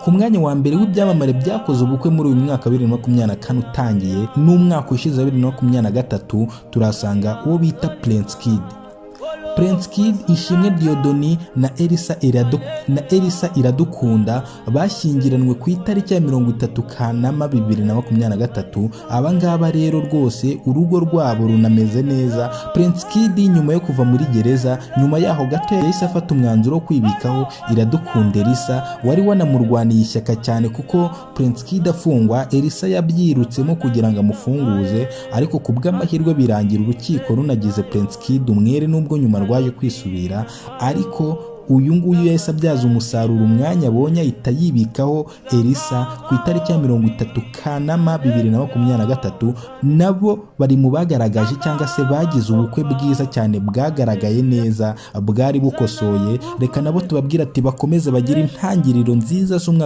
Ku mwanya wa mbere w'ibyamamare byakoze ubukwe muri uyu mwaka wa 2024 utangiye n'umwaka ushize wa 2023, turasanga uwo bita Prince Kid. Prince Kid, Ishimwe Dieudonné na Elsa Iradukunda bashyingiranwe ku itariki ya 30 Kanama 2023. Aba ngaba rero rwose urugo rwabo runameze neza. Prince Kid nyuma yo kuva muri gereza, nyuma yaho gato yahise afata umwanzuro wo kwibikaho Iradukunda Elsa wari wanamurwaniye ishyaka cyane, kuko Prince Kid afungwa Elsa yabyirutsemo kugira ngo amufunguze, ariko ku bw'amahirwe birangira urukiko runagize Prince Kid umwere, nubwo nyuma rwaje kwisubira. Ariko uyu nguyu yahise abyaza umusaruro umwanya abonye, ahita yibikaho Elsa ku itariki ya 30 Kanama 2023. Nabo bari mu bagaragaje cyangwa se bagize ubukwe bwiza cyane, bwagaragaye neza, bwari bukosoye. Reka nabo tubabwire ati bakomeze bagire intangiriro nziza z'umwaka.